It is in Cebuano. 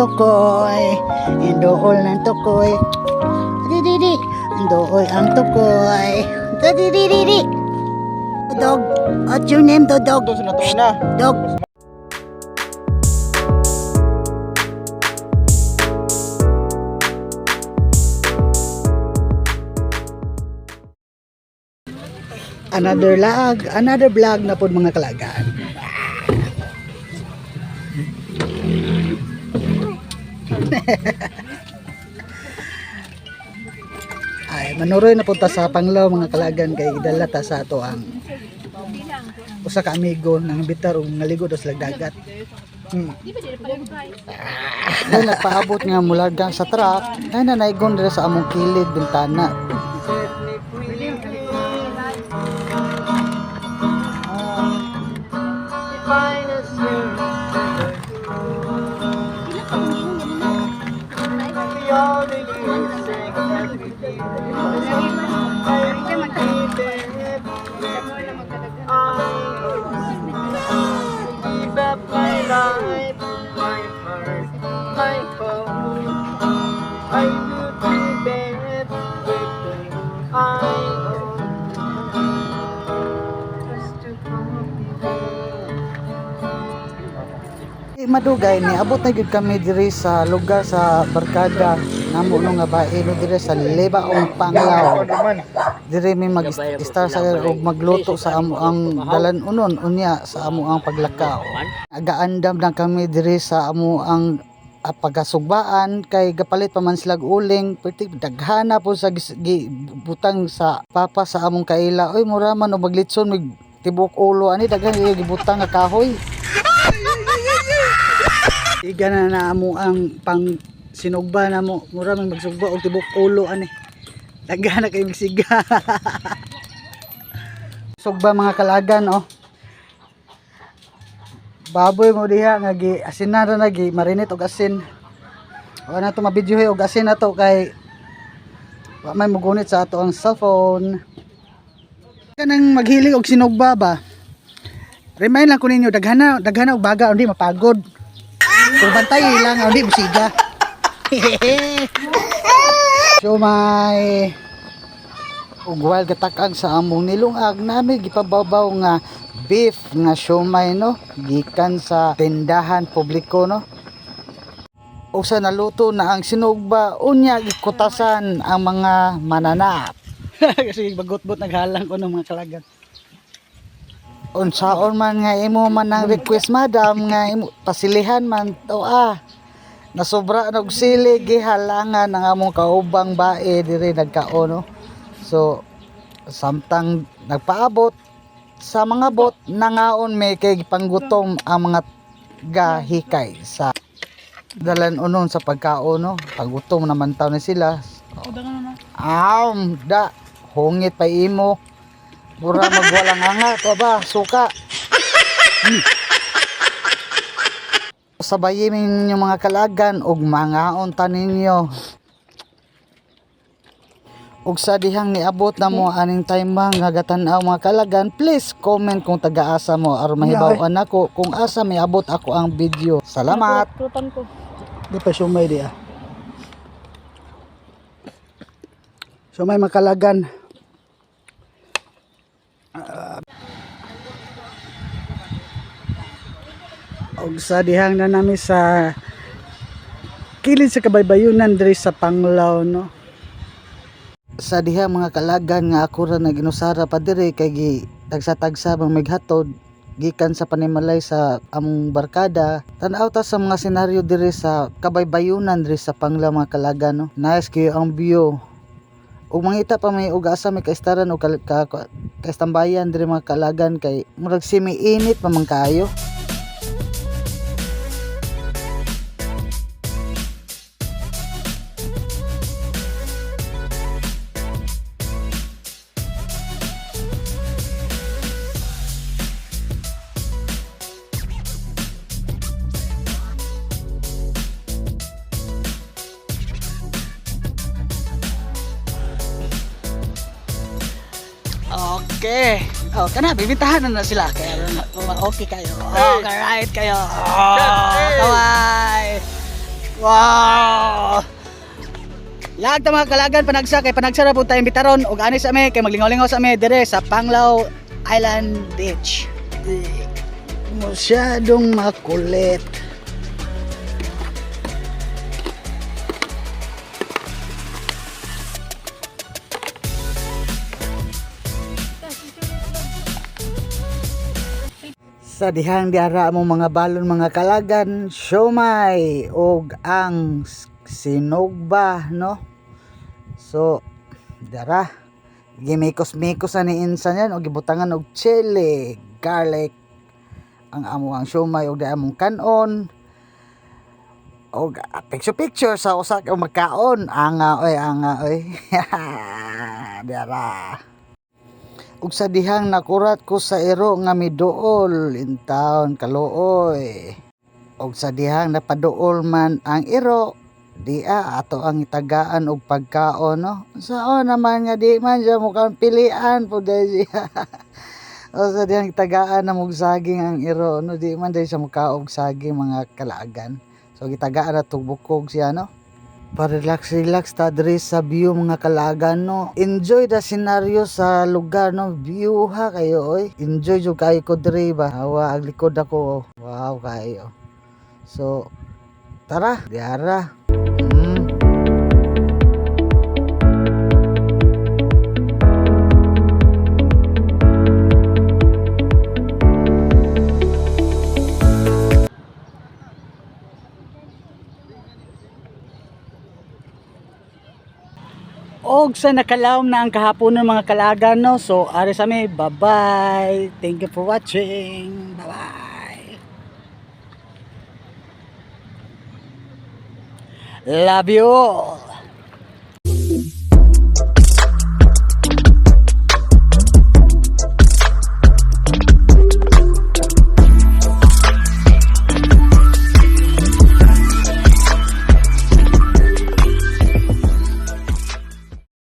tukoy. Ang dool ng tukoy. Di di di. Ang dool ang tukoy. Di di di di di. Dog. What's your name, the dog? Ito sila na. Dog. Another lag, another vlog na po, mga kalagaan. Ay, manuroy na punta sa Panglao, mga kalagan, kay idala ta sa ato ang usa ka amigo nang imbitar og ngaligo daw sila dagat. Dahil nagpaabot nga mulagang sa truck, ay nanaygon dira sa among kilid bintana. My life, my heart, my home. I would give everything I own just to hold you. Di madugay ni abot na gyud kami diri sa lugar sa barkada namo no nga bae no diri sa Lebaong, Panglao. Diri mi mag-star sa og magluto sa amo ang dalan-unon unya sa amo ang paglakaw. Agaandam lang kami diri sa amo ang pagkasugbaan kay gapalit pa man silag uling perti daghana po sa butang sa papa sa among kaila. Oy, mura man og maglitson mig tibok ulo ani, daghan kaayo gibutang nga kahoy. Iga na na amo ang pang sinugba na mo. Mura man magsugba og tibok ulo ani. Daghan na kay magsiga. Sugba, mga kalagan, oh. Baboy mo diha nga gi asinan ra na, gi marinate og asin. Wa na to mabidyohe og asin na to kay wa may mugunit sa ato ang cellphone. Kanang maghilig og sinugba ba? Remind lang ko ninyo, daghana daghana og baga, hindi mapagod. Kung bantay lang, hindi musiga. So may ug while gatakang sa among nilungag nami gipababaw nga beef nga siomay no, gikan sa tindahan publiko no. Ug sa naluto na ang sinugba, unya gikutasan ang mga mananap. Kasi bagot-bot naghalang ko ng mga kalagan. Unsaon man nga imo man ang request, madam, nga imo pasilihan man to ah. Nasobra og sili, gihalangan ang among kaubang bae diri nagkaon no. So samtang nagpaabot sa mga bot, nangaon may kay panggutom ang mga gahikay sa dalan-unon sa pagkaon no. Pagutom naman taw ni sila. Am da hungit pa imo. Mura magwalang angat o ba suka. Sabayin ninyo, mga kalagan, og mangaon ta ninyo. Ug sa dihang niabot na mo aning time nga gatan-aw, mga kalagan, please comment kung taga-asa mo aron mahibaw-an nako kung asa may abot ako ang video. Salamat. Tutan ko. Di pa sumay di ah. Sumay, makalagan. Og sa dihang na nami sa kilid sa kabaybayunan diri sa Panglao no. Sa diha, mga kalagan, nga ako ra naginusara pa diri kay gi tagsa-tagsa bang mighatod gikan sa panimalay sa among barkada. Tan-aw ta sa mga senaryo diri sa kabaybayunan diri sa Panglao, mga kalagan no. Nice kayo ang view ug mangita pa may og asa may kaistaran o kaistambayan diri, mga kalagan, kay murag semi-init pa man kaayo. Okay. Oh, kana bibitahan na na sila kaya okay kayo. Oh, right kayo. Oh, kaway. Wow! Laag ta, mga kalagan, panagsa kay panagsa ra pud tayong bitaron ug ani sa mi kay maglingaw-lingaw sa mi dire sa Panglao Island Beach. Masyadong makulit. Sa dihang diara mo mga balon, mga kalagan, siomay og ang sinugba, no? So dara gimikos-mikos na ni insan yan og gibutangan og chili, garlic ang amo ang siomay og di among kanon og picture picture sa usa ka magkaon. Anga oy, anga oy, dara. Ug sa dihang nakurat ko sa iro nga miduol in town, kaluoy. Og sa dihang napaduol man ang iro dia, ato ang itagaan og pagkaon, no? Sao naman nga di man siya mukhang pilian po dahil siya o sa dihang itagaan na mog saging ang iro, no? Di man dahil siya mukaog saging, mga kalaagan, so gitagaan na bukog siya, no? Pa-relax relax ta diri sa view, mga kalagan, no? Enjoy the scenario sa lugar, no? View ha kayo oy. Enjoy jud kayo ko diri ba. Awa ang likod ako, oh. Wow kayo. So tara diara. Og sa nakalawom na ang kahapon ng mga kalagan, no? So ari sa mi, bye-bye. Thank you for watching. Bye-bye. Love you all.